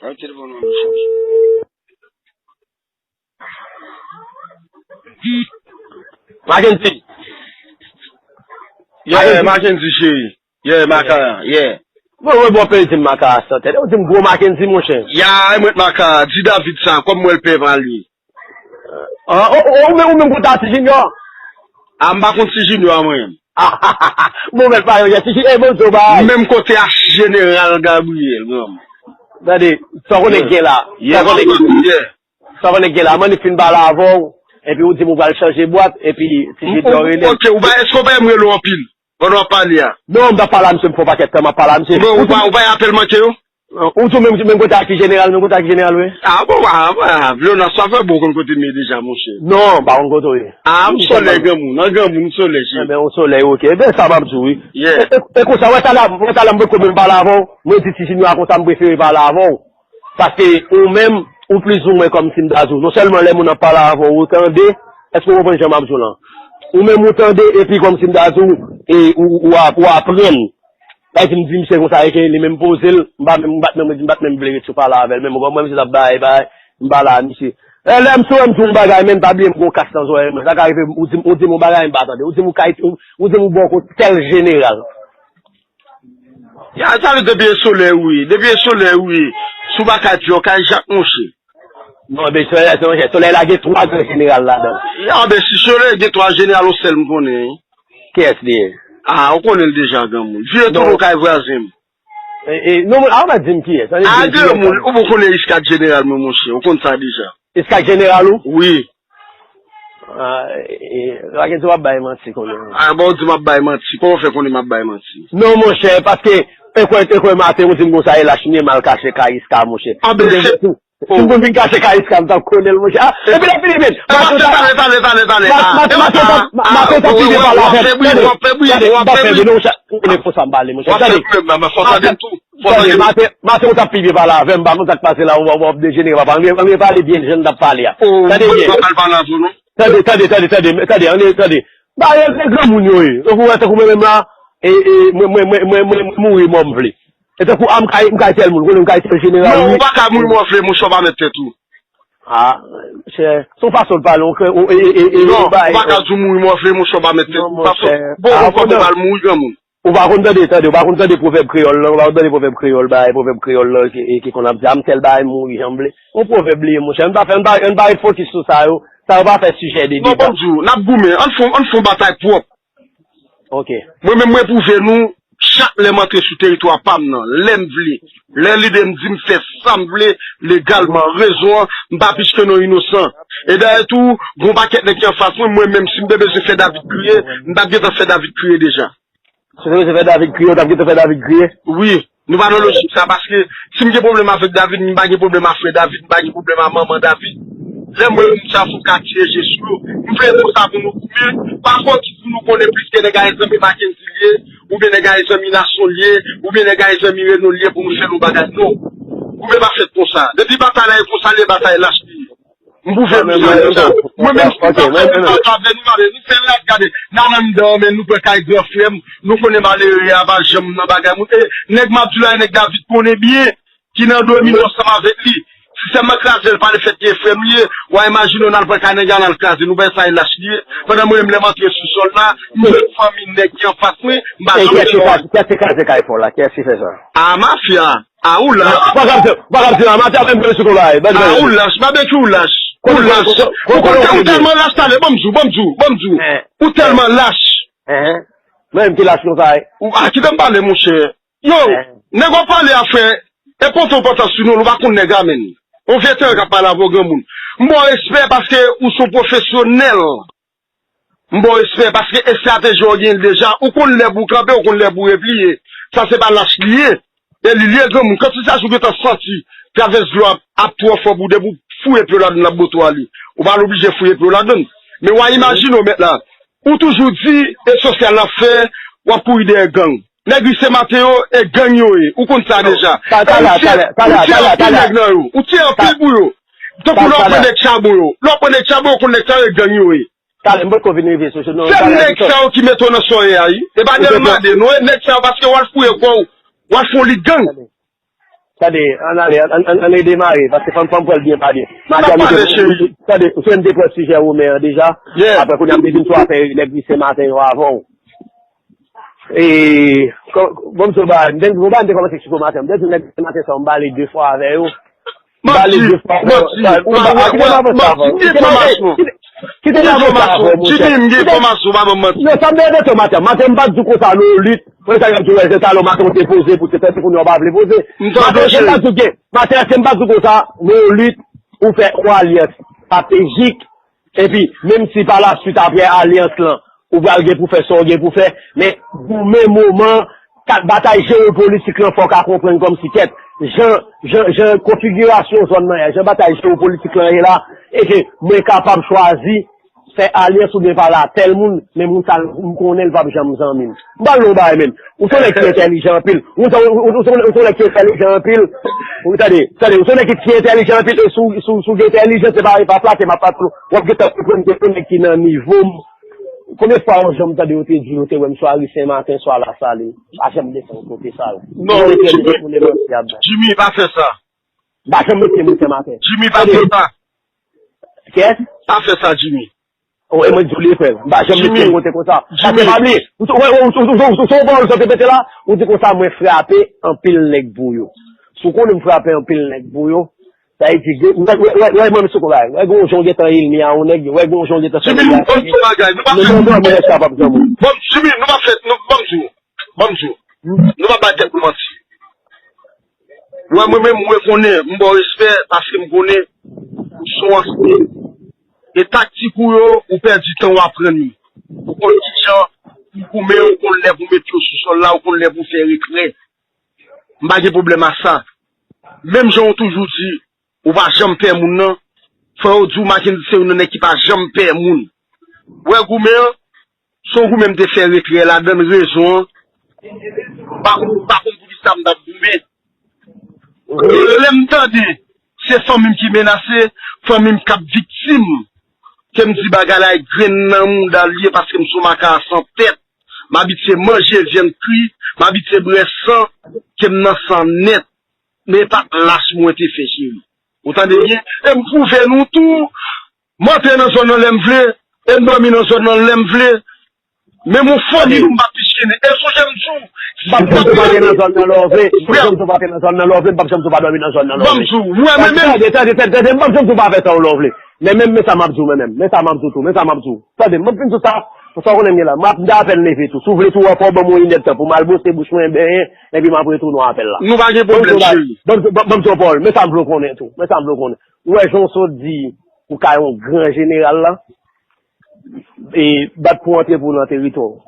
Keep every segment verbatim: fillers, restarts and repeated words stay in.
Ay, telefòn mwen chanje. Mackendy. Yeah, Mackendy cheri. Yeah, Maka, yeah. Bon, bon, bon, pe di m Maka a san tèt. Ou di m gwo Mackendy, monchè. Ya, e mwen Maka, di David sa, kòm mwen l pè pa li. Ah, ou, ou, ou menm, ou menm konn ta Ti Junior? Ah, m pa konn Ti Junior, mwen. Bon, mèt pa yo, Ti Junior, e bon, Zoba. Menm kote a Jeneral Gabriel, granm. Tande, sa w konnen gen la. Sa w konnen gen la. Sa w konnen gen la, Manif fin pale avè w, epi ou di m ou pral chanje bwat, epi Ti Junior rele m. Ok, ou pa, èske ou pa m rele w anpil pandan w ap pale a? Non, m t ap pale a misye, m fè yon pakèt tan m ap pale a misye. Bon, ou pa, ou pa apèl manke yo? Ou tou menm, menm kote ak Jeneral, menm kote ak Jeneral, wi. Ah, bon, ah, bon, ah, Leonas, sa fè bon konn kote m ye deja, monchè. Non, m pa konn kote w ye. Ah, m solèy granmoun, an granmoun, m solèy, cheri. Enben, ou solèy, ok. Enben, sa m ap di w, wi. Yeah. E, e, e konsa, wè, talè, wè, talè, m poko menm pale avè w. Mwen di Ti Junior a konsa, m prefere pale avè w. Paske ou menm, ou plizoumwen kòmsi m ta di w. Non sèlman lè moun ap pale avè w, ou tande, èske w konprann jan m ap di w lan? Ou menm ou tande, epi kòmsi m ta di w, e ou, ou, ap-, ou aprann. Pa egzanp, m di misye konsa, e ke li menm poze l, m pa menm, m pa t menm, m pa t menm vle ret sou pale avè l, menm mwen, mwen, misye t ap bay, bay, m pale a misye. E lè m sou, m di w yon bagay, men pa bliye m gon kas nan zòrèy mwen. Sa ka rive, ou di m, ou di m yon bagay, m pa tande. Ou di m ou kay, ou, ou di m ou bò kot tèl jeneral. Ya, sa vle depi e solèy ou ye. Depi e solèy ou ye. Si w pa kay Pyè, w kay Jak, monchè. Non, men solèy la, se yon solèy la gen twa gran jeneral ladan l. Ya, men si solèy gen twa jeneral, yon sèl m konnen, wi. Kiyès li ye? Ah, ou konnen l deja, granmoun. Vire tounen w kay vwazen m. E, e, non, a, ou pa di m kiyès. A, granmoun, ou poko konnen Iskad jeneral mwen, monchè. Ou konn sa deja. Iskad jeneral ou? Wi. Ah, e, e, Mackendy w ap bay manti konnen. Ah, bon, ou di m ap bay manti. Kòman w fè konnen m ap bay manti? Non, monchè, paske, e kwè, e kwè maten, ou di m konsa, e lach m ye, m al kache kay Iska, monchè. Ah, ben, se, si m konn vin kache kay Iska, m t ap konnen l, monchè. Ah, epi l ap vini, men. Maten, tande, tande, tande, tande. Maten, maten, maten, w ap fè bri, w ap fè bri, w ap fè bri, w ap fè bri. Ou konnen konsa m pale, monchè. W ap fè bri, men, men, fò tande tou. Tande, maten, maten, ou t ap pi byen pale avè m, pa konn sa k pase la, w ap, w ap dejenere, papa. Ann, ann pale byen, jan n t ap pale a. Tande byen. Tande, tande, tande, tande, tande, ann, tande. Ba, e, e granmoun yo ye. Tankou, wè, tankou mwen menm la, e, e, mwen, mwen mouri mò m vle. E tankou, a, m kay, m kay tèl moun, konnen m kay tèl jeneral. Non, ou pa ka mouri mò vle, monchè, w pa mèt tèt ou. Ah, monchè, se yon fason de pale, ou, e, e, e, e, non, ou pa ka di w mouri mò vle, monchè, w pa mèt tèt ou. Ou pa, ou pa konn kòman w pral mouri, granmoun. Ou pa konn tande, tande, ou pa konn tande pwovèb kreyòl lan, ou pa konn tande pwovèb kreyòl, bagay pwovèb kreyòl lan ki, ki konn ap di, a, m tèl bagay mouri, jan m vle. Yon pwovèb li ye, monchè. Ann pa fè, ann pa, ann pa ret fokis sou sa yo. Sa yo pa fè sijè de deba. Non, ban m di w, n ap goumen. Ann fè, ann fè yon batay pwòp. Ok. Mwen menm, mwen pwouve nou, chak lè m antre sou teritwa pa m nan, lè m vle, lè lide m di m fè sa m vle, legalman, rezon an, m pa plis ke non inosan. E dayè tou, gon pakèt nèg ki anfas mwen, mwen menm, si m te bezwen fè David kriye, m t ap gentan fè David kriye deja. Si w te bezwen fè David kriye, w t ap gentan fè David kriye? Wi, nou pa nan lojik sa, paske si m gen pwoblèm avèk David, m pa gen pwoblèm a frè David, m pa gen pwoblèm a manman David. Lè m wè moun sa fò m ka tire je sou yo, m vle konsa pou nou goumen, pa fò ki pou nou konnen plis ke nèg a zanmi Mackendy l ye, oubyen nèg a zanmi Nasyon l ye, oubyen nèg a zanmi Reno l ye pou nou fè nou bagay, non. Goumen pa fèt konsa. Depi batay la e konsa l ye, batay lach li ye. M pwouve nou sa deja. Mwen menm, si m t ap fè menm bagay avè nou, gade, nou fè laj, gade, n al anndan, men nou pran kay gran frè m, nou konnen malere a pa janm nan bagay moun. E, nèg m ap di w la, e nèg David konnen byen, ki nan domino ansanm avèk li. Si sèlman kraze l pa t fèt ke frè m li ye, w a imajine w n al pran kay nèg la, n al kraze, nou wè sa e lach li ye. Pandan mwen menm lè m antre sou sòl la, m jwenn fanmi nèg ki anfas mwen, m pa janm fè yon. Kiyès ki kraze kay pa w la? Kiyès ki fè sa? A, mafya. A, ou lach. Ou pa ka di, ou pa ka di, a, Matya menm vle sou konba, eh, ban. A, ou lach, Babekyou ou lach. Ou lach. Ou konn, ou tèlman lach, talè, ban m di w, ban m di w, ban m di w. Ou tèlman lach. Mwen menm ki lach konsa, eh. Ou, a, kite m pale, monchè. Yo, nèg w ap pale a, frè, e pote w pantan sou nou, nou pa konn nèg a, menn. Yon veteran k ap pale avè w, granmoun. M ba w respè paske ou se yon pwofesyonèl. M ba w respè, paske estrateji w genyen l deja. Ou konn lè pou w kanpe, ou konn lè pou w repliye. Sa se pa lach li ye. E li li ye, granmoun. Kantite jou w gentan santi travès dlo a ap twò fò pou w, depi w fouye pye w ladan l, l ap bote w ale. Ou pa oblije fouye pye w ladan l. Men w a imajine w mèt la. Ou toujou di, e sosyal n ap fè, w ap kouri dèyè gang. Nèg Rise Maten yo, e gang yo ye. Ou konn sa deja. Ou tiye anpil nèg nan yo. Ou tiye anpil pou yo. Tankou lè w pran nèg Chabon yo. Lè w pran nèg Chabon yo, ou konn nèg sa yo, e gang yo ye. Talè, m potko vin rive sou, sou, non, se nèg sa yo ki mete w nan sa w ye a, wi. E pa Dèlma de, non, e nèg sa yo, paske w al fouye kò w, w al fè yon lit gang. Tande, ann ale, ann, ann, ann redemare, paske fò m, fò m pran l byen pa byen. Madanm, tande, ou se m te pran sijè Romen an deja. Apre, kounye a, m te vin sou afè nèg Sen Maten yo avè w. E, bon, m sou ba, m te, bon, ba, m te kòmanse eksplike w maten. M te di nèg Sen Maten sa, m pale de fwa avè yo. M pale de fwa avè yo. Sa, ou pa, kite m avanse avè w. Kite m avanse avè w, monchè. Jimmy, m gen enfòmasyon, pa ban m manti. Non, sa m te rete maten. Maten, m pa t di w konsa, non, lit. Mwen, sa yo di w, se talè maten, ou te poze pou te fè, se kounye a w pa vle poze. Maten, se m pa t di w gen. Maten, se m pa t di w konsa, non, lit, ou fè yon alyans estratejik. Epi, menm si pa la swit apre alyans lan, ou pral gen pou fè sa w gen pou fè, men goumen moman, kat batay jewopolitik lan fò w ka konprann kòmsi kèt, jan, jan, jan konfigirasyon zòn nan ye, jan batay jewopolitik lan ye la, e ke mwen kapab chwazi fè alyans oubyen pale a tèl moun, men moun sa a m konnen l p ap janm zanmi m. M pral di w yon bagay menm. Ou se yon nèg ki entèlijan anpil. Ou se, ou, ou, ou se yon nèg ki entèlijan anpil. Ou tande, tande, ou se yon nèg ki, ki entèlijan anpil. E si w, si w, si w gen entèlijans, se pa, e pa flatè m ap flate'w. W ap gentan konprann ke se yon nèg ki nan nivo m. Konbyen fwa yon jan m tande yo te di, yo te wè m swa ri Sen Maten, swa Lasalin. Pa janm desann kote sa yo. Non, Jimmy, Jimmy, pa fè sa. Pa janm mete moun Sen Maten. Jimmy, pa fè sa. Kiyès? Pa fè sa, Jimmy. O, e mwen di w li, frè. M pa janm met pye m kote konsa. Paske pa bliye, ou, ou, ou, ou, ou, ou, ou, ou, ou, ou, ou te pete la, ou di konsa, mwen frape anpil nèg pou yo. Si w konnen m frape anpil nèg pou yo, sa vle di, wè, wè, wè, wè, mwen, mesye, konbyen, wè, gon jan w gentan elmi a yon nèg, wè, gon jan w gentan fè nèg la. Jimmy, ban m di w bagay, nou pa fè. Non, non, non, mwen, sa p ap janm. Bon, Jimmy, nou pa fè, nou, ban m di w, ban m di w. Nou pa bay tèt nou manti. Mwen, mwen menm, mwen konnen, m ba w respè paske m konnen ou se yon ansyen. E taktik ou yo, ou pèdi tan w aprann yo. Ou konn kijan pou goumen, ou konn lè pou met yo sou sòl la, ou konn lè pou fè retrè. M pa gen pwoblèm a sa. Menm jan w toujou di, ou pa janm pè moun nan, fò yo di w Mackendy se youn nan nèg ki pa janm pè moun. Ou wè goumen an, se yon goumen m te fè retrè ladan l, rezon an, m pa konn, m pa konn poukisa m t ap goumen. Lè m tande se fanmi m ki menase, fanmi m k ap viktim, ke m di bagay la e grenn nan mouda l ye paske m se yon makaya san tèt. M abitye manje vyann kri, m abitye bwè san, ke m nan san nèt. Men e pa t lach mwen te fè, cheri. Ou tande byen? E m pwouve nou tou, m antre nan zòn nan lè m vle, e m dòmi nan zòn nan lè m vle. Menm yon fanmi nou m pa pichene. E sonje m di w, m p ap janm di w pa antre nan zòn nan lè w vle, m p ap janm di w pa antre nan zòn nan lè w vle, m p ap janm di w pa dòmi nan zòn nan lè w vle. Ban m di w, mwen menm menm. Tande, tande, tande, tande, m p ap janm di w pa fè sa w lè w vle. Men menm, men sa m ap di w, men menm, men sa m ap di w tou, men sa m ap di w. Tande, m ap fin di w sa, sa w konnen m gen la. M ap, m ta apèn leve tou. Si w vle tou, w fè w ban mwen yon inèdtan pou m al bwose bouch mwen, benyen, epi m ap retounen w apèl la. Nou pa gen pwoblèm, cheri. Ban m, ban m, ban m di w, Paul, men sa m vle w konnen tou. Men sa m vle w konnen. Ou wè jan w sot di, ou ka yon gran jeneral la, e bat pou antre pou nan teritwa w.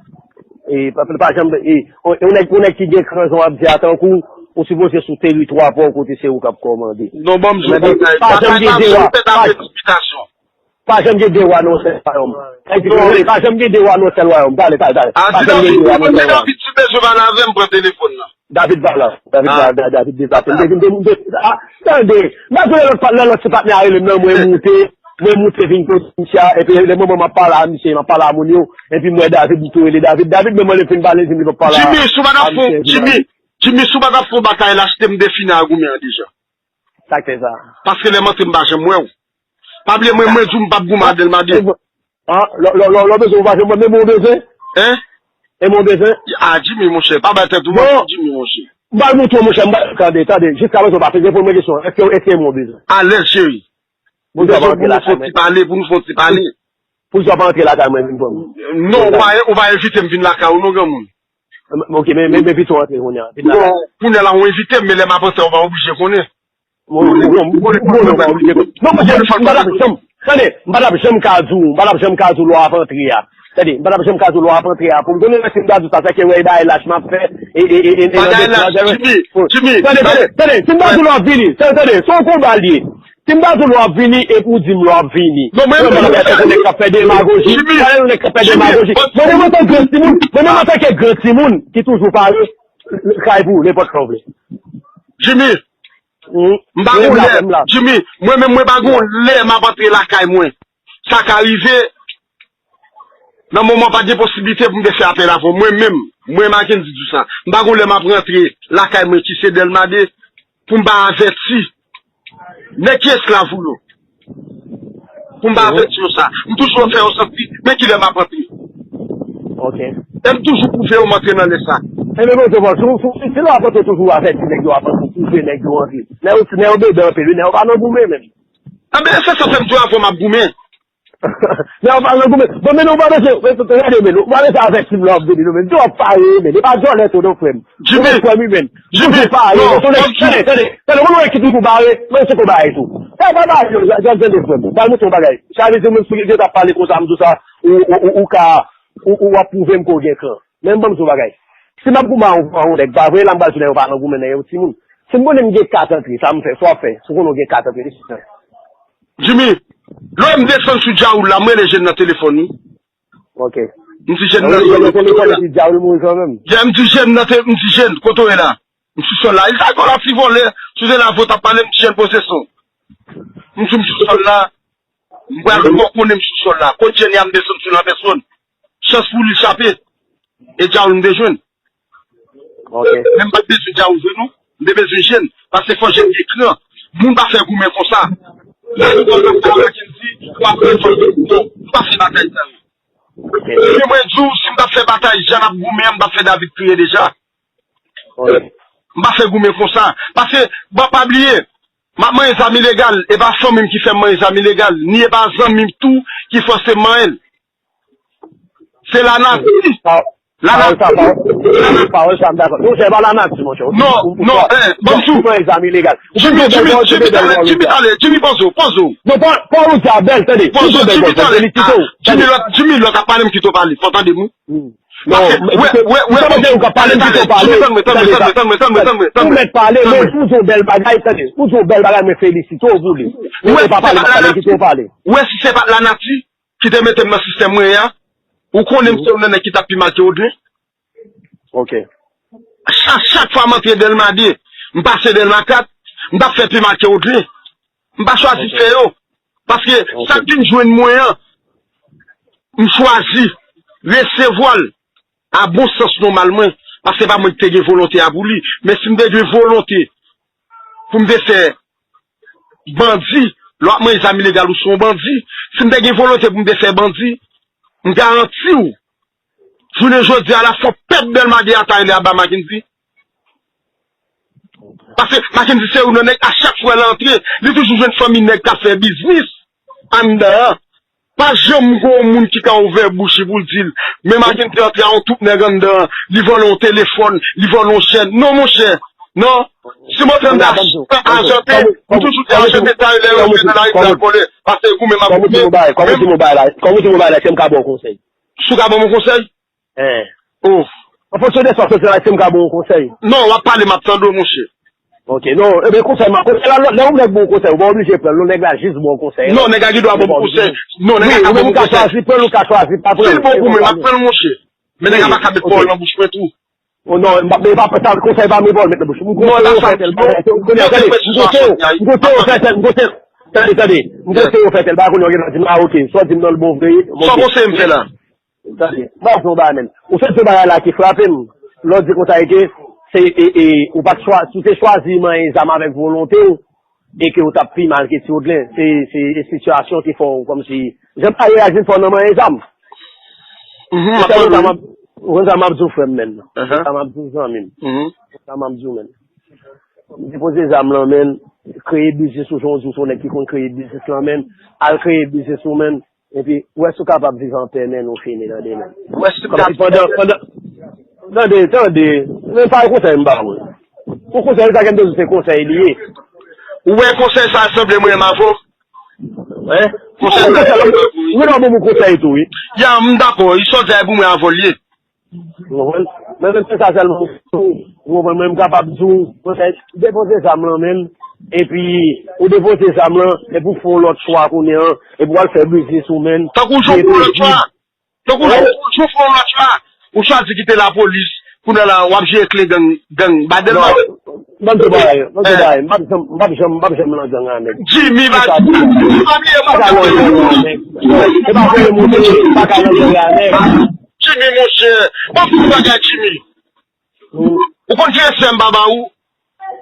E pa, pa janm, e, yon, yon nèg, yon nèg ki gen kran jan w ap di a, tankou, ou sipoze sou teritwa pa w kote se ou k ap kòmande. Non, ban m di w, men, bagay, pa janm gen dewa, pa, pa janm gen dewa nan yon sèl wayòm. Sa vle di, pa janm gen dewa nan yon sèl wayòm. Tande, tande, tande. Pa janm gen dewa nan yon sèl wayòm. David, si w bezwen pale avè m, pran telefòn nan. David pa la. David pa, Da-, David deplase. M te, m te, m te, ah, tande. M pa di lè lòt pa, lè lòt ti patnè a rele m nan, mwen moute, mwen moute vin kote misye a, epi lè moman m ap pale a misye, m ap pale a moun yo, epi m wè David, m tou rele David. David, men mwen lè m fin pale, di m li p ap pale a, Jimmy, si w pa t ap fè, Jimmy, Jimmy, si w pa t ap fè batay la, se te m te fini a goumen an deja. Sa k fè sa? Paske lè m antre, m pa janm wè w. Pa bliye, mwen, mwen di w m p ap goumen a Dèlma de. Ah, lè, lè, lè, lè w bezwen, ou pa janm wè m, men mwen w bezwen? Hein? E mwen w bezwen? Ah, Jimmy, monchè, pa bay tèt ou manti, Jimmy, monchè. M pral montre w, monchè, m pral, tande, tande, jiska prezan w pa fin reponn mwen kesyon an. Èske, èske mwen w bezwen? Alèz, cheri. Ou bezwen pou nou fè yon ti pale, pou nou fè yon ti pale. Poukisa w pa antre lakay mwen vin pran m? Non, ou pa, ou pa envite m vin lakay ou non, granmoun. M, ok, men, men, men pito antre kounye a. Vin lakay. Non, kounye a la ou envite m, men lè m ap antre, ou pa oblije konnen. Bon, bon, bon, bon, non, pa oblije konnen. Non, monchè, m pa t ap janm, tande, m pa t ap janm ka di w, m pa t ap janm ka di w lè w ap antre a. Tande, m pa t ap janm ka di w lè w ap antre a. Pou m konnen si m ta di w sa, se ke wè e bagay lach m ap fè, e, e, e, e, e, bagay lach, Jimmy, Jimmy, tande, tande, tande, si m ta di w lè w ap vini, tande, tande, se yon konba l ye. Si m ta di w lè w ap vini, epi w di m lè w ap vini. Non, mwen, mwen, mwen, mwen, nèg k ap fè demagoji. Jimmy, mwen, mwen, nèg k ap fè demagoji. Mwen, mwen, antanke granmoun, mwen, mwen, antanke gran timoun ki toujou pare, kay pou ou, nenpòt lè w vle. Jimmy, m pa gon lè, Jimmy, mwen menm, mwen pa gon lè m ap antre lakay mwen. Sa ka rive, nan moman pa gen posiblite pou m te fè apèl avè w. Mwen menm, mwen Mackendy di w sa. M pa gon lè m ap rantre lakay mwen ki se Dèlma de. pou m pa avèti nèg ki esklav ou yo. Pou m pa avèti yo sa. M toujou fè yo santi, men kilè m ap antre. Ok. E m toujou pwouve yo m antre nan lè sa. Ebyen, bon, se bon. Si, si, si lè w ap antre, toujou avèti nèg yo, ap antre, pwouve nèg yo antre. Nèg yo, nèg yo bebe anpil, wi, nèg yo pa nan goumen menm. Ebyen, se sa fè m di w avè w m ap goumen. Lè w pa nan goumen. Bon, men nou pa bezwen, men, men, gade, men, nou pa bezwen avèti m lè w ap vini, nou, men. Di w ap pare, men. E pa djòlè tou, non, frè m. Jimmy, ou frè m, men. Jimmy, toujou pare, non, non, tande, tande, tande, tande, ou wè ki toujou pare, men se pou pare tou. Sa pa pare, jan, jan, tande, frè m. Ba m montre yon bagay. Sa vle di, menm si yo t ap pale konsa, m di w sa, ou, ou, ou, ou ka, ou, ou ap pwouve m ke w gen kran. Men ban m di w yon bagay. Si m ap goumen a yon, a yon nèg, pa vre, la m pral di w nèg yo pa nan goumen, nèg yo timoun. Si m konnen m gen kat antre, sa m fè, sa w ap fè. Si w konnen w gen kat antre, li sou. Jimmy, lè m desann sou djawoul la, m rele jèn nan telefòn, wi. Ok. M di jèn nan, wi, jèn nan telefòn, epi djawoul mouri kanmenm. Yeah, m di jèn nan te, m di jèn, kote w ye la? M sou sòl la. Li ta kon la ti vòlè, si w te la avè w t ap pale, m di jèn poze son. M di m sou sòl la, m pral fè w konnen m sou sòl la. Kot jèn ya m desann sou l an pèsòn. Chans pou li chape. E djawoul m te jwenn. Ok. Men m pa t bezwen djawoul vre non. M te bezwen jèn. Paske fò jèn gen kran. Moun pa fè goumen konsa. Lè ou konn ap travay ki m di, w ap fè fò jèn. Non, m pa fè batay sa yo. Ok. Si mwen di w, si m t ap fè batay, jan n ap goumen an, m t ap fè David kriye deja. Ok. M pa fè goumen konsa. Paske, bon, pa bliye, m ap manyen zam ilegal. E pa fanmi m ki fè m manyen zam ilegal. Ni e pa zanmi m tou ki fòse m manyen l. Se lanati. Pawòl sa, pawòl, pawòl sa, m dakò. Non, se pa lanati, monchè. Non, non, eh, ban m di w. Ou pran egzam ilegal. Jimmy, Jimmy, Jimmy, talè, Jimmy, poze w, poze w. Non, pa, pa ou di a bèl, tande. Poze w, Jimmy, talè. Ah, Jimmy, lòt, Jimmy, lòt ap pale, m kite w pale. Fò w tande m, wi. Non, wè, wè, wè, ou ka pale, m kite w pale. Jimmy, tann mwen, tann mwen, tann mwen, tann mwen, tann mwen, tann mwen. Ou mèt pale, men ou di yon bèl bagay, tande. Ou di yon bèl bagay, mwen felisite w pou li. Ou pa pale, m ap pale, m kite w pale. Wè, si se pa t lanati ki te mete m nan sistèm mwen ye a, ou konnen m se youn nan nèg ki t ap pi mal ke Odlin. Ok. Chak, chak fwa m antre Dèlma de, m pase Dèlma kat, m t ap fè pi mal ke Odlin. M pa chwazi fè yo. Paske sa k vin jwenn mwen an, m chwazi resevwa l a bon sans nòmal mwen. Paske se pa mwen ki te gen volonte a pou li. Men si m te gen volonte pou m te fè bandi, lè w ap manyen zam ilegal, ou se yon bandi. Si m te gen volonte pou m te fè bandi, m garanti w, jounen jodi a la, fò pèp Dèlma de a ta rele aba Mackendy. Paske Mackendy se youn nan nèg, a chak fwa l antre, li toujou jwenn fanmi nèg k ap fè biznis anndan an. Pa janm gen yon moun ki ka ouvè bouch li pou l di l, men Mackendy antre a yon twoup nèg anndan an, li vòlè yon telefòn, li vòlè yon chèn. Non, monchè. Non. Si mwen fè m ajante, m toujou di ajante, ta lè yo antre nan lari m pral vòlè. Paske goumen m ap goumen. Kòman ti mo bay la? Kòman ti mo bay la? Èske m ka ba w konsèy? Si w ka ban m yon konsèy? Eh. Oh. An fonksyon de sa w soti la, èske m ka ba w yon konsèy? Non, w ap pale, m ap tande w, monchè. Ok, non, ebyen konsèy, konsèy la, lè yon nèg ba w konsèy, ou pa oblije pran l, non, nèg la jis ba w konsèy. Non, nèg la gen dwa ban m konsèy. Non, nèg la ka ban m konsèy. Ou ka chwazi pran l, ou ka chwazi pa pran l. Si l bon pou mwen, m ap pran l, monchè. Men nèg la pa ka met pawòl nan bouch mwen tou. Oh, non, m pa, men pa, sa, konsèy pa m, pawòl met nan bouch. M kontwole w fè tèl bagay. Kounye a, tande, m kontwole w, m kontwole w fè tèl, m kontwole, tande, tande. M kontwole w fè tèl bagay, kounye a, w gen dwa di m, ah, ok, sa w di m nan l bon vre. Sa w konseye m fè la? Tande, m ap di w yon bagay, menn. Ou sot di yon bagay la ki frape m. Lè w di konsa, e ke se, e, e, ou pa t chwa-, si w te chwazi manyen zam avèk volonte w, e ke w t ap pi mal ke Ti Odlin. Se, se sitiyasyon ki fè w kòmsi, jan w pa reyaji fò nan manyen zam. Mhm, m ap tande w. Ou konn sa m ap di w, frè m, menn. Ou konn sa m ap di w, zanmi m. Mhm. Ou konn sa m ap di w, menn. Depoze zam lan, menn. Kreye biznis ou, jan w di w se yon nèg ki konn kreye biznis lan, menn. Al kreye biznis ou, menn. Epi, ou wè si w kapab viv anpè, menn, ou fini, tande, menn. Ou wè si w kapab. Kòmsi pandan, pandan, tande, tande, men pa konsèy m ba ou. Pou konsèy, sa gen bezwen se konsèy li ye. Ou wè konsèy sa sanble mwen m avè w? Hein? Konsèy sa sanble mwen m avè w, wi. Ou gen dwa ban m konsèy tou, wi. Ya, m dakò, wi, sa w di a e pou mwen avè w li ye. Ou konprann? Men, men se sa sèlman, ou konprann, mwen m kapab di w, konsèy, depoze zam lan, menn, epi ou depoze zam lan, epi ou fè yon lòt chwa kounye a, epi w al fè biznis ou, menn. Tankou w fè yon lòt chwa. Tankou w fè yon lòt chwa. Ou chwazi kite lapolis, kounye a la, w ap jere kle gang, gang, ba Dèlma. Ban m di w bagay, ban m di w bagay, m p ap janm, m p ap janm, m p ap janm nan gang a nèg. Jimmy, pa, pa bliye, m pa ka nan gang a nèg. E pa vre, monchè, m pa ka nan gang a nèg. Jimmy, monchè, ban m di w bagay, Jimmy. Ou konn ki respè m pa ba ou?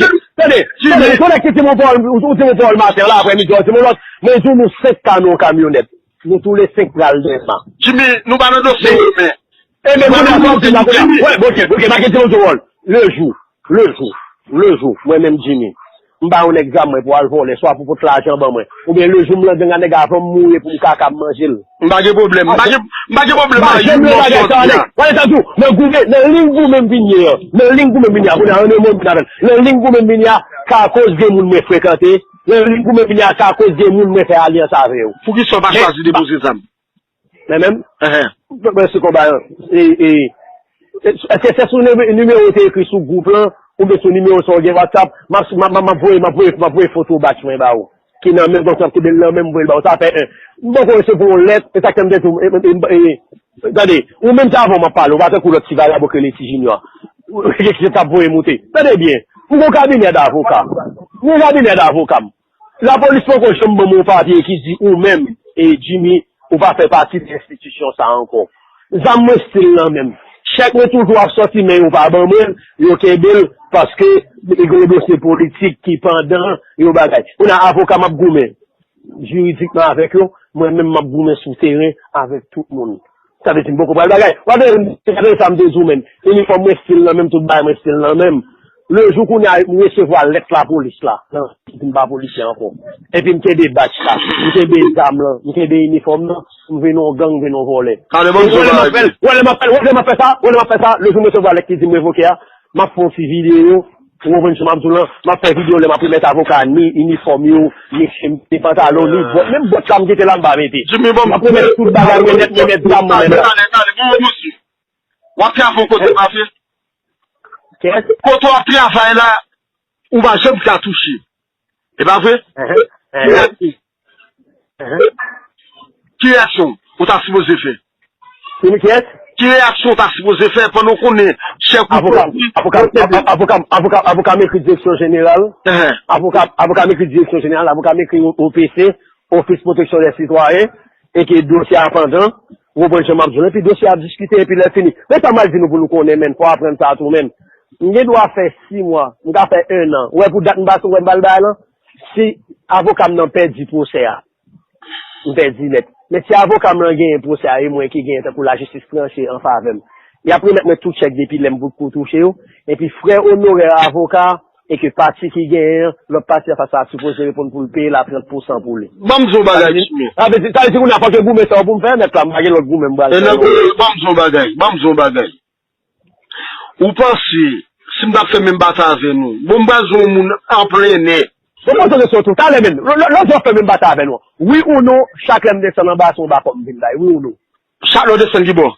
ki, tande, tande, ou konnen ki di m yon pawòl, ou di m yon pawòl maten an la, aprèmidi, ou di m yon lòt, mwen di w nou senk ka nan yon kamyonèt. Nou toule senk pral Dèlma. Jimmy, nou pa nan dosye yo, men. E men kounye a sa w di la kounye a. Wè, ok, ok, pa gen ti moun sou wòl. Le jou, le jou, le jou, mwen menm Jimmy, m ba yon nèg zam mwen pou al vòlè, swa pou pot lajan ban mwen. Oubyen le jou m nan gang a nèg avan m mouri pou m ka ka manje l. M pa gen pwoblèm. M pa gen, m pa gen pwoblèm. M pa janm yon bagay sa, nèg. Wè, sa tou, nan goumen, nan liy goumen m vin ye an. Nan liy goumen m vin ye a, kounye a, nan liy goumen m vin avè l. Nan liy goumen m vin ye a, ka akoz gen moun mwen frekante. Nan liy goumen m vin ye a, ka akoz gen moun mwen fè alyans avè yo. Poukisa w pa chwazi depoze zam? Men menm, mwen se konba an. E, e, èske se sou nime- nimewo ou te ekri sou gwoup lan, oubyen sou nimewo sa w gen WhatsApp, m ap, m ap, m ap voye, m ap voye, m ap voye foto batch mwen ba ou. Ki nan men, donk, m ap kenbe l nan men, m voye l ba ou. Sa fè en. M poko resevwa yon lèt, e sa k fè m te di w, e, e, e, e, tande, ou menm se avè w m ap pale, ou pa tankou lòt ti vagabon k rele Ti Junior. Ki t ap voye moute. Tande byen, m gon kabinè davoka. M gon kabinè davoka m. Lapolis poko janm ban m yon papye ki di ou menm, e Jimmy, ou pa fè pati de enstitisyon sa a ankò. Zam mwen still nan men m. Chèk mwen toujou ap sòti, men yo pa ban mwen l, yo kenbe l, paske gen yon dosye politik ki pandan, yon bagay. Kounye a avoka m ap goumen jiridikman avèk yo, mwen menm m ap goumen sou teren avèk tout moun. Sa vle di m poko pral bagay. W ap tande, gade sa m te di w menm. Inifòm mwen still nan men m, tout bagay mwen still nan men m. Le jou kounye a m resevwa lèt lapolis la, nan, di m pa polisye ankò. Epi m kenbe batch la, m kenbe zam lan, m kenbe inifòm nan, m vin yon gang, m vin yon vòlè. Tande ban m di w yon bagay. Wè lè m ap fè, wè lè m ap fè sa, wè lè m ap fè sa, le jou m resevwa lèt ki di m revoke a, m ap fè yon ti videyo, ou konprann sa m ap di w lan, m ap fè videyo lè m ap remèt avoka ni inifòm yo, ni chenm, ni pantalon, ni bòt, menm bòt la m kite la m pa mete. Jimmy, ban m. M ap remèt tout bagay mwen nèt, remèt zam mwen nèt. Tande, tande, tande, bon, bon, bon. W ap travay yon kote, pa vre? Kiyès? Kote w ap travay la, ou pa janm ka touche. E pa vre? Ki reyaksyon ou ta sipoze fè? Kiyès? Ki reyaksyon ou ta sipoze fè pandan w konnen chèf ou... Avoka, avoka, avoka, avoka, avoka m ekri direksyon jeneral. Avoka, avoka m ekri direksyon jeneral, avoka m ekri O P C, Office Protection des Citoyens, e ke dosye a pandan, ou konprann jan m ap di w, epi dosye a ap diskite, epi lè fini. Men sa m al di nou pou nou konnen, menn, fò w aprann sa tou, menn. M gen dwa fè sis mwa, m ka fè en an. Ou wè pou dat m pase, ou wè m pral bay lan? Si avoka m nan pèdi pwosè a, m pèdi nèt. Men si avoka m lan genyen pwosè a, e mwen ki genyen, tankou lajistis tranche an favè m, y ap remèt mwen tout chèk depi lè m potko touche yo, epi frè onorè avoka, e ke pati ki genyen an, lòt pati an fas la sipoze reponn pou l peye l a trant pousan pou li. Ban m di w yon bagay, Jimmy. Sa vle di, sa vle di kounye a fòk e goumen sa yo pou m fè nèt la, m pa gen lòt goumen m pral fè non. Ban m di w yon bagay, ban m di w yon bagay. Ou panse, si m t ap fè menm batay avè nou, bon, m pral jwenn yon moun an plennè. Bon, poze kesyon tou, talè menm, lò, lò, lòt jou w ap fè menm batay avè nou. Wi ou non, chak lè m desann anba, se yon bakòp m vin bay, wi ou non? Chak lè w desann ki bò?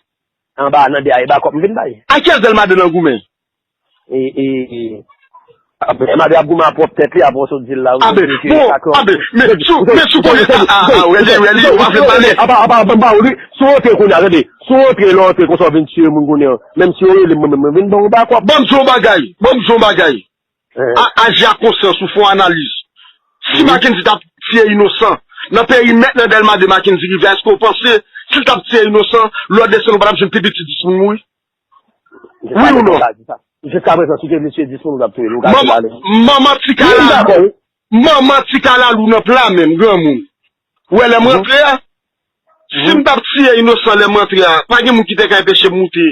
Anba, nan de a, e bakòp m vin bay. A kiyès Dèlmaden nan goumen? E, e, e, Dèlmaden ap goumen a pwòp tèt li, apre w sot di l la, wi, abe, bon, abe, men si w, men si w konnen, a, a, a, wè li, wè li, ou pa vle pale. Apa, apa, ban m ba ou li, si w antre kounye a, tande, si w antre, lè w antre konsa w vin tiye moun kounye a, menm si yo rele m, mwen menm, mwen vin ban w bakòp. Ban m di w yon bagay, ban m di w yon bagay. A, aji ak konsyans ou, fè yon analiz. Si Mackendy t ap tiye inosan, nan perimèt nan Dèlmaden Mackendy rive a, èske w panse, si l t ap tiye inosan, lè w desann ou pa t ap jwenn pi piti dis moun mouri? Wi ou non? Jiska prezan, si w te vle tiye dis moun, ou t ap touye l, ou ka di pale. Manman ti kalalou, manman ti kalalou nan pla menm, granmoun. Ou wè lè m rantre a, si m t ap tiye inosan lè m rantre a, pa gen moun ki te ka enpeche m moute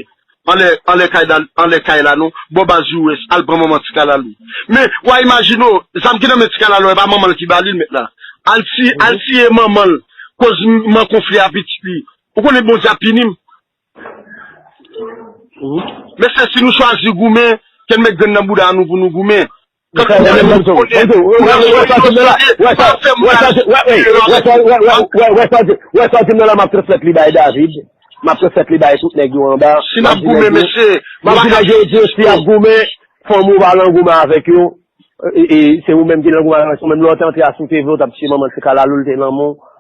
anlè, anlè kay la, anlè kay la non, bò baz U S, al pran manman ti kalalou. Men, w a imajine w, zam ki nan men ti kalalou, e pa manman l ki ba li l, mèt la. Al ti, al tiye manman l, koz m, m an konfli a pitit li. Ou konnen Bondye ap pini m. Mesye, si nou chwazi goumen, ke n met grenn nan bouda nou pou nou goumen. Wè sa w di m nan la, m ap transmèt li bay David. M ap transmèt li bay tout nèg yo anba. Si n ap goumen, mesye, m ap di nèg yo, di yo, si y ap goumen, fanmi w pa nan goumen avèk yo. E, e, se ou menm ki nan goumen avèk yo. Menm lè w te antre a, si w te vle, w t ap tiye manman ti kalalou, l te nan men w.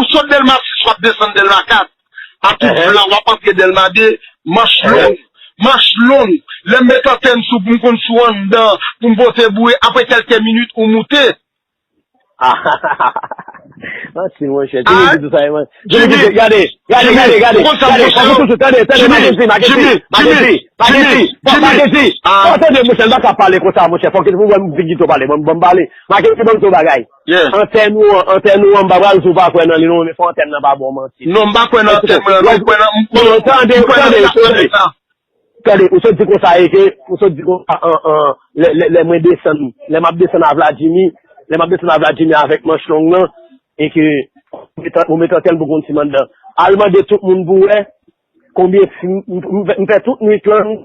ou sot Dèlma sis, w ap desann Dèlma kat. A tout vlan, w ap antre Dèlma de, manch long. Manch long. Lè m met antèn sou pou m konn sou anndan, pou m pote bouye, apre kèlke minit, ou moute. Manti, monchè. Jimmy di tou sa, man. Jimmy, gade, gade, gade, gade. Ou konn sa, monchè? Tande, tande, Mackenzie, Mackenzie, Mackenzie, Mackenzie. Bon, Mackenzie. Bon, tande, monchè, m pa ka pale konsa, monchè. Fòk ou wè m vin kite w pale. Bon, bon, pale. Mackenzie, ban m di w bagay. Antèn ou an, antèn ou an, m pa pral di w pa kwè nan li, non, men fò antèn nan pa ba w manti. Non, m pa kwè nan antèn mwen, non, m kwè nan, m kwè nan, m kwè nan, tande, tande, tande. Tande, ou sot di konsa e ke, ou sot di konsa an, an, lè, lè, lè mwen desann, lè m ap desann a Vladimir, lè m ap desann a Vladimir avèk manch long nan, e ke ou met, ou met antèn pou konn si m anndan. Al mande tout moun pou wè konbyen fi m, m, m, m fè tout nwit lan,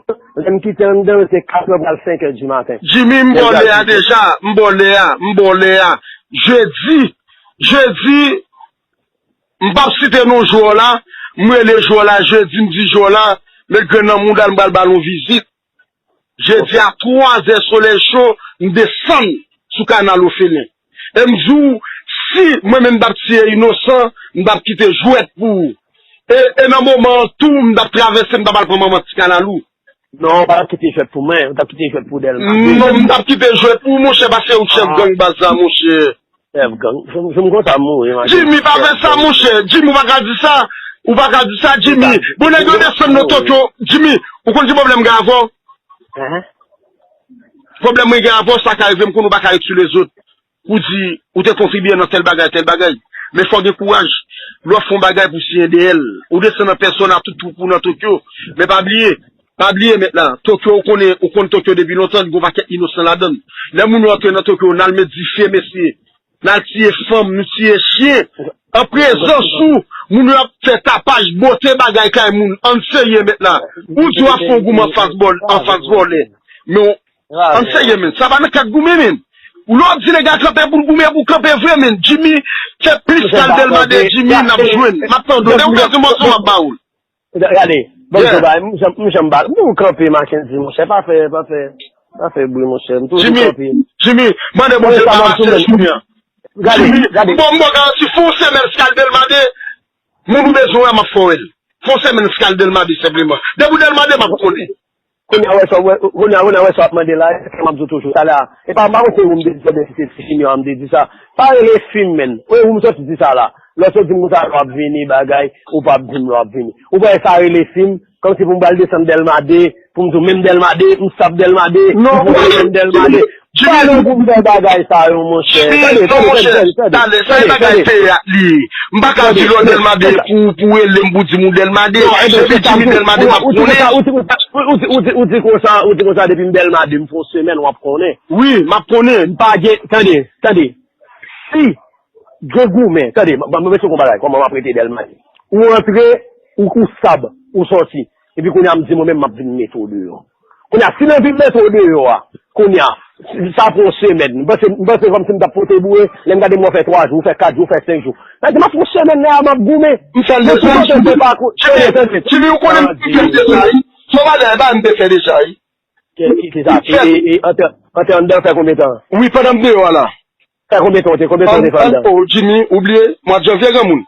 lè m kite anndan, se katrè pral senkè di maten. Jimmy, m ba w lè a deja, m ba w lè a, m ba w lè a. Jedi, jedi, M p ap site non jwè w la, m rele jwè w la jedi, m di jwè w la, met grenn nan mouda l, m pral ba l yon vizit. Jedi a twa zè, solèy cho, m desann sou Kanal Ofelen. E m di w, si mwen menm m t ap tiye inosan, m t ap kite jwèt pou ou. E, e nan moman an tou, m t ap travèse, m t ap al pran manman ti kanal ou. Non, ou pa t ap kite jwèt pou mwen, ou t ap kite jwèt pou Dèlma. Non, m t ap kite jwèt pou ou, monchè, paske ou chèf gang baz la, monchè. Chèf gang. Jim, jim konsa mouri, man. Jimmy, pa fè sa, monchè. Jimmy, ou pa ka di sa. Ou pa ka di sa, Jimmy. Bon, nèg yo desann nan Tokyo. Jimmy, ou konn ki pwoblèm m gen avè w? Pwoblèm mwen gen avè w, sa ka rive m konn ou pa ka ekskile zòt. Ou di, ou te kontribye nan tèl bagay, tèl bagay. Men fò w gen kouraj. Lè w ap fè yon bagay pou siyen dèyè l. Ou desann an pèsòn a tout twoup ou nan Tokyo. Men pa bliye, pa bliye mèt la. Tokyo, ou konnen, ou konn Tokyo depi lontan, li gen yon pakèt inosan ladan l. Lè moun yo antre nan Tokyo, n al met dife, mesye. N al tiye fanm, nou tiye chen. An prezans ou, moun yo ap fè tapaj, bote bagay kay moun. Ann serye mèt la. Ou di w ap fè yon goumen anfas bòl, anfas vòlè. Men w, ann serye men. Sa pa nan kad goumen men. Ou lè w ap di nèg la kanpe pou l goumen, pou kanpe vre men. Jimmy, fè plis kal Dèlma de Jimmy, n ap jwenn. M ap tande w. E ou pèdi mòso m ap ba ou l. Gade, ban m di w bagay, m janm, m janm ba, m toujou kanpe, Mackenzie, monchè, pa fè, pa fè, pa fè bri, monchè, m toujou kanpe. Jimmy, mande Bondye pa pase jounen an. Gade, gade. Bon, m ba w garanti, fè yon semèn si kal Dèlma de, moun ou bezwen wè, m ap fè w wè l. Fè yon semèn si kal Dèlma de, senpleman. Depi w Dèlma de, m ap konnen. Kounye a wè sa w ap mande la, e sa m ap di w toujou. Talè a, e pa, m pa konn se ou m te di sa, oubyen si se Ti Junior a m te di sa. Pa rele fi m, menn. Ou, ou m sot di sa la. Lè w sot di m konsa, w ap vini, bagay, ou p ap di m lè w ap vini. Ou pa wè sa rele fi m, kòmsi pou m pral desann Dèlma de, pou m di w menm Dèlma de, m sap Dèlma de, m pwofesè Dèlma de. Pale pou m fè bagay sa yo, monchè. Tande, tande, tande, tande, tande, tande, tande. Sa e bagay teyat li ye. M pa ka di lè w Dèlma de pou, pou rele m pou di m ou Dèlma de. Epi Jimmy Dèlma de m ap konnen. Ou di konsa, ou di konsa, depi m Dèlma de, m fè yon semèn, w ap konnen. Wi, m ap konnen. M pa gen, tande, tande. Si gen goumen, tande, ban m esplike w yon bagay, kòman m ap rete Dèlma de. Ou antre, ou, ou sab, ou sòti. Epi kounye a, m di mwen menm, m ap vin mete w deyò. Kounye a, si nan vin mete w deyò a, kounye a, Sa pran yon semèn. M panse, m panse kòmsi m t ap pote boure. Lè m gade m wè w fè twa jou, w fè kat jou, w fè senk jou. Sa di m ap pran semèn la, m ap goumen. M fè l deja. Jimmy, ou konnen m fè l deja, wi. Son bagay, ba m te fè deja, wi. Ki, ki, ki sa? E, e, e, antre, antre anndan fè konbyen tan? Wi, pandan m deyò a la. Fè konbyen tan w te, konbyen tan w te fè anndan? Oh, Jimmy, ou bliye, mwa janvye, granmoun.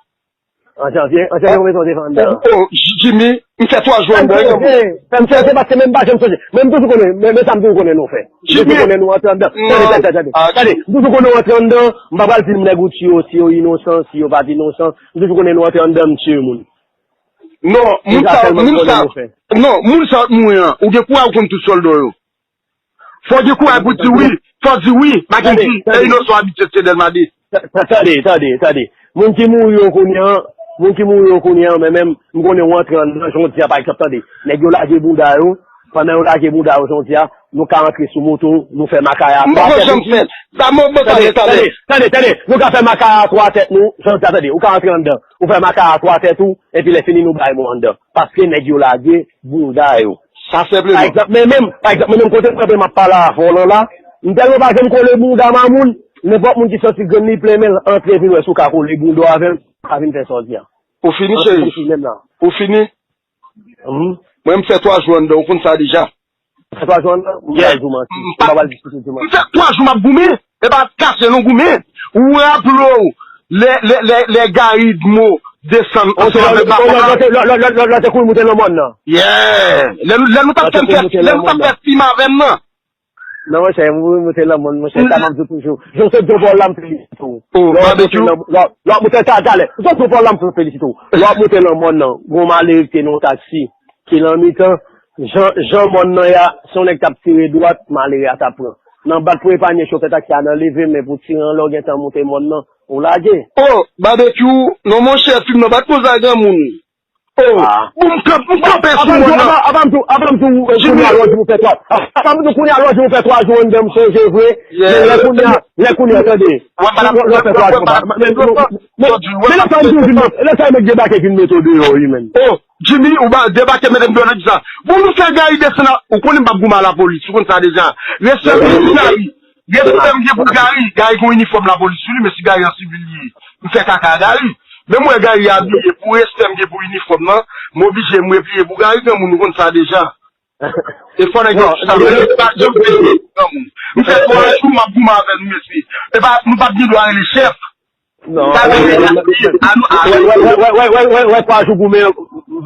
An janvye, an janvye, konbyen tan w te fè anndan? Oh, Jimmy, m fè twa jou anndan, granmoun. Fè m fè, se paske menm pa janm sonje. Men m toujou konnen, men, men sa m toujou konnen nou fè. M toujou konnen nou antre anndan. Tande, tande, tande, tande. Tande, m toujou konnen w antre anndan. M pa pral di m nèg ou tiye yo, si yo inosan, si yo pa t inosan. M toujou konnen nou antre anndan, m tiye moun. Non, moun sa, moun sa, non, moun sa ap mouri an, ou gen kouraj ou konn tout sòlda yo. Fò w gen kouraj pou di wi, fò w di wi, pa gen di, e inosan abitye se Dèlma de. Tande, tande, tande. Moun ki mouri yo kounye an, moun ki mouri yo kounye an, men menm, m konnen w antre anndan, jan w di a, pa egzanp, tande. Nèg yo lage bounda yo, pandan yo lage bounda yo, jan w di a, nou ka antre sou moto, nou fè makaya. M pa janm fè. Sa mwen, mwen, tande, tande, tande, tande, nou ka fè makaya atò a tèt nou, jan w di a, tande, ou ka antre anndan, ou fè makaya atò a tèt ou, epi lè fini nou bay mò anndan. Paske nèg yo lage bounda yo. Sa senpleman. Pa egzanp, men menm, pa egzanp, men menm kote m kanpe m ap pale avè w lan la, m tèlman pa janm kole bounda mamoun, nenpòt moun ki santi grenn li plen men l antre vin wè si w ka kole bounda w avè l, pa vin fè sa w di a. Ou fini, cheri? Ou fini? Mwen, m fè twa jou anndan, ou konn sa deja. Fè twa jou anndan, m pa pral di w manti. M pa pral diskite di w manti. M fè twa jou m ap goumen. E pa kache non goumen. Ou raple w lè, lè, lè, lè Gary Dmo desann ansanm avèk Bafana. Lè w te kouri moute nan mòn nan. Yeah. Lè nou, lè nou t ap fè m fè, lè nou t ap fè fim avè m nan. Non, monchè, m kouri moute nan mòn, monchè, sa m ap di w toujou. Jan w sot di w pa w la, m felisite w. Oh, Barbecue. Lè w ap moute, talè, talè. Jan w sot di w pa w la, m felisite w. Lè w ap moute nan mòn nan, gon malere ki te nan yon taksi. Ki nan mitan, jan, jan mòn nan ye a, si yon nèg t ap tire dwat, malere a t ap pran. Nan bat pou epanye chofè taksi a nan leve men pou tire an lè w gentan moute mòn nan, ou lage. Oh, Barbecue, non monchè, fim nan pa t konsa granmoun. Oh, bon, m kanp-, m kanpe sou mòn nan. Apa m tou, apa m tou, kounye a lè w di m ou fè twa. Apa m tou kounye a lè w di m ou fè twa jou anndan m sonje vre. Men lè kounye a, lè kounye a, tande. Lè w fè twa jou, men lè sa m tou di m, lè sa nèg debake vin mete w deyò, wi, menn. Oh, Jimmy, ou ba debake mete m deyò nan di sa. Bon, nou fè Gary desann a, ou konnen m p ap goumen a lapolis, ou konn sa deja. Respè m gen pou Gary. Respè m gen pou Gary. Gary gon inifòm lapolis sou li, men si Gary an sivil li ye, m fè kaka a Gary. Men m wè Gary abiye, pou respè m gen pou inifòm nan, m oblije m repliye pou Gary, granmoun, ou konn sa deja. E fò nèg yo chita, men pa janm peye granmoun. M fè twa jou, m ap goumen avè nou, mesye. E pa, nou p ap gen dwa rele chèf. Non. Wè, wè, wè, twa jou goumen,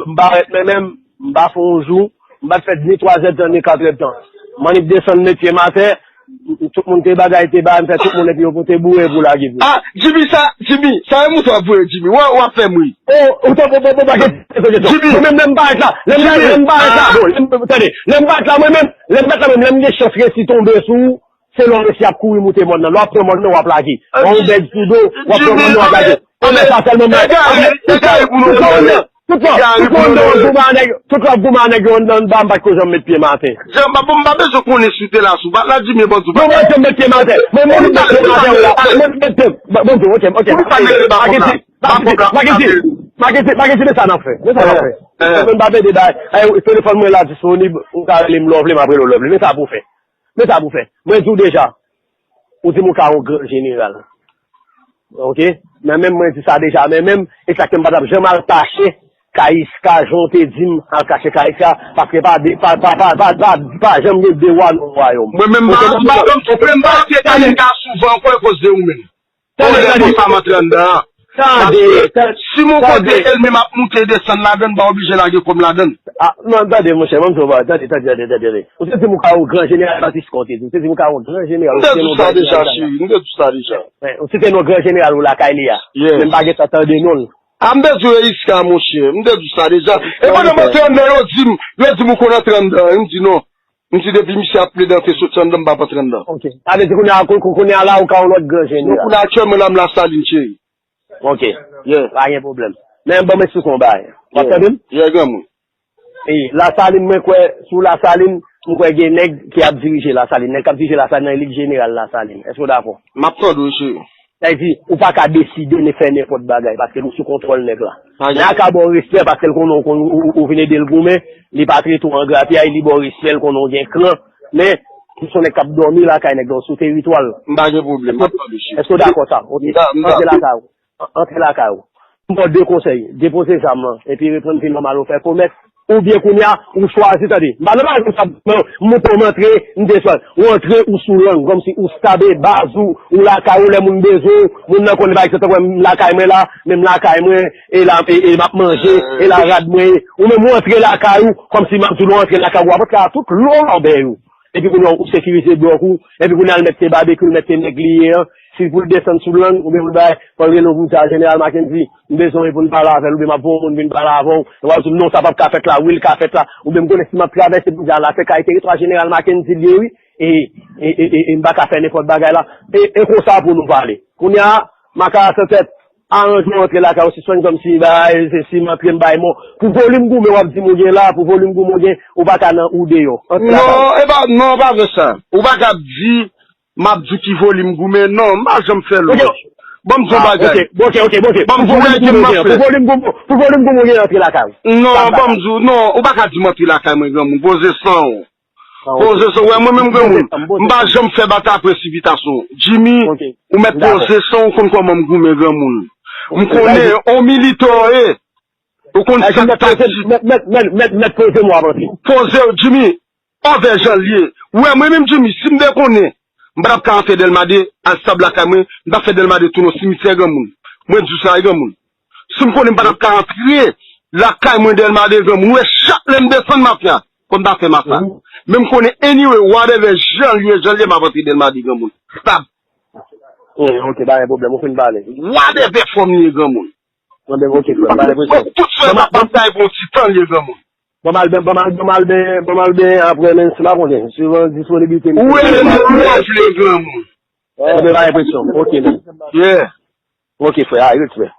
m pa rete, men menm, m pa fè yon jou, m pa t fè ni twa zèdtan, ni kat èdtan. M annik desann met pye m atè, tout moun te bagay, te ba, m fè tout moun, epi yo pote boure pou lage pou. Ah, Jimmy, sa, Jimmy, sa e mouton ap voye, Jimmy. Wè, w ap fè m ri. Oh, ou t ap, ou, ou, ou pa gen, Jimmy. Mwen menm, lè m parèt la, lè m, lè m parèt la, bon, lè m, tande, lè m parèt la, mwen menm, lè m parèt la, menm, lè m gen chans resi tonbe sou ou, se lè w resi ap kouri moute mòn nan. Lè w ap pran mòn nan, w ap lage. Lè w bèg sou do, w ap pran mòn nan, w ap lage. Anben sa sèlman mwen. Tout lè, tout lè, tout lè, tout lè w ap goumen a nèg, tout lè w ap goumen a nèg yo anndan anba, m pa t ko janm met pye m atè. Jan, m pa, m pa bezwen konnen si w te la, si w pa t la, Jimmy, bon, di w pa t janm met pye m atè. Mwen, mwen, met pye m atè, w la. Mwen, met pye m. Bon, bon, ok, ok. Pa gen ti, pa gen ti, pa gen ti, men sa n ap fè. Men sa n ap fè. Mwen, m pa plede bay. Ay, telefòn mwen la disponib, ou ka rele m lè w vle, m ap rele w lè w vle. Men sa pou w fè. Men sa pou w fè. Mwen di w deja, ou di m ou ka yon gran jeneral. Ok? Men menm mwen di sa deja, men menm, e sa k fè m pa t ap janm al kache Kayiska, jan w te di m, al kache Kayiska, paske pa de, pa, pa, pa, pa, pa, pa janm gen de wa nan yon wayòm. Mwen menm, m pa, m pa janm, mwen menm, m pa antre Kayiska souvan ankò akoz de ou menm. Tande, tande. Sa m antre anndan an. Tande, tande. Si m yon kote, e l menm ap moute desann ladann, m pa oblije lage kò m ladann. Ah, non, tande, monchè, ban m di w, tande, tande, tande, tande. Ou te di m ou ka yon gran jeneral, Francisco te di. Ou te di m ou ka yon gran jeneral. M te di w sa deja, cheri, m te di w sa deja. Ou te di m yon gran jeneral ou lakay li a. Men m pa gentan tande non l. Ah, m te di w Kayiska, monchè, m te di w sa deja. E pandan m antre anndan, yo di m, yo di m ou konn antre anndan, m di non. M di depi misye ap plede antre soti anndan, m p ap antre anndan. Ok. Sa vle di kounye a, kou-, kou-, kounye a la, ou ka yon lòt gran jeneral. Non, kounye a aktyèlman la, m Lasalin, cheri. Ok. Yeah. Pa gen pwoblèm. Men ban m eksplike w yon bagay. W ap tande m? Yeah, granmoun. E, Lasalin, mwen kwè, sou Lasalin, m kwè gen nèg ki ap dirije Lasalin. Nèg k ap dirije Lasalin nan, li k jeneral Lasalin. Èske w dakò? M ap tande w, cheri. Sa vle di, ou pa ka deside ni fè nenpòt bagay, paske nou sou kontwòl nèg la. Men a ka ba w respè, paske l konnen w konn, ou, ou, ou vin ede l goumen, li pa trete w an grapyay, li ba w respè, l konnen w gen kran. Men, Ou se yon nèg k ap dòmi lakay nèg la, ou sou teritwa l. M pa gen pwoblèm, m ap tande, chef. Èske w dakò sa? Ok. M da- m Antre dakò. Lakay ou. An- Antre lakay ou. M ba w de konsèy. Depoze zam lan, epi reprann vi nòmal ou fè komès. Oubyen kounye a, ou chwazi, tande. M pa nan bagay konsa, non, m monte, m antre, m desann. Ou antre, ou sou lang, kòmsi ou stabe baz ou, ou lakay ou, lè moun bezwen ou, moun nan konnen, pa egzanp, tankou m lakay mwen la, men m lakay mwen, e la, e, e m ap manje, e la rad mwen ye. Ou menm ou antre lakay ou, kòmsi m ap di w antre lakay ou, w ap antre a tout lòbèy ou. Epi kounye a ou sekirize blòk ou, epi kounye a l mèt se babekyou, l mèt se nèg li ye an. Si pou l desann sou lang, oubyen pou l bay, fò l rele w pou l di a Jeneral Mackendy, m bezwen w pou n pale avè l, oubyen m ap voye yon moun vin pale avè w. Ou ap di m non, sa p ap ka fèt la, wi, l ka fèt la. Oubyen m konnen si m ap travèse pou di a la, se kay teritwa Jeneral Mackendy l ye, wi. E, e, e, e, e m pa ka fè nenpòt bagay la. E, e konsa pou nou pale. Kounye a, makaya san tèt, aranje w antre lakay ou, sispann kòmsi bay, se si m antre m bay mò. Pou volim goumen w ap di m ou gen la, pou volim goumen w gen, ou pa ka nan ou deyò. Antre lakay ou. Non, e pa, non, pa vre sa. Ou pa ka ap di, m ap di ki volim goumen. Non, m pa janm fè lòj. Ban m di yon bagay. Ok, ok, ok, ok. Ban m di yon bagay ke m ap fè. Pou volim goumen, pou volim goumen w gen antre lakay ou. Non, ban m di w, non, ou pa ka di m antre lakay mwen, granmoun. Poze san w. Poze san w, wè mwen menm granmoun, m pa janm fè batay presipitasyon. Jimmy, ou mèt poze san w, konn kòman m goumen granmoun. M konnen on militan w ye. Ou konn sa k taktik. Mèt, mèt, mèt, mèt, mèt poze m w ap antre. Poze w, Jimmy, anvè jan l ye. Ou wè mwen menm Jimmy, si m te konnen, m pa t ap ka antre Dèlma de, al stab lakay mwen, m t ap fè Dèlma de tounen yon simityè granmoun. Mwen di w sa wi granmoun. Si m konnen m pa t ap ka antre lakay mwen Dèlma de granmoun, ou wè chak lè m desann mafya, fò m ta fè mafya. Men m konnen anyway, whatever jan l ye, jan l ye, m ap antre Dèlma de granmoun. Stab. Ok, pa gen pwoblèm, ou fin pale. Whatever fòm li ye granmoun. Mwen menm, ok, frè, pa gen presyon. Tout frè m ap batay pou yon ti tan li ye granmoun. Ban m al ben, ban m al, ban m al ben, ban m al ben apre, men si m pa konnen, suivan disponibilite m. Ou rele m lè w vle granmoun. Mwen menm, pa gen presyon. Ok, men. Yeah. Ok, frè, a, respè.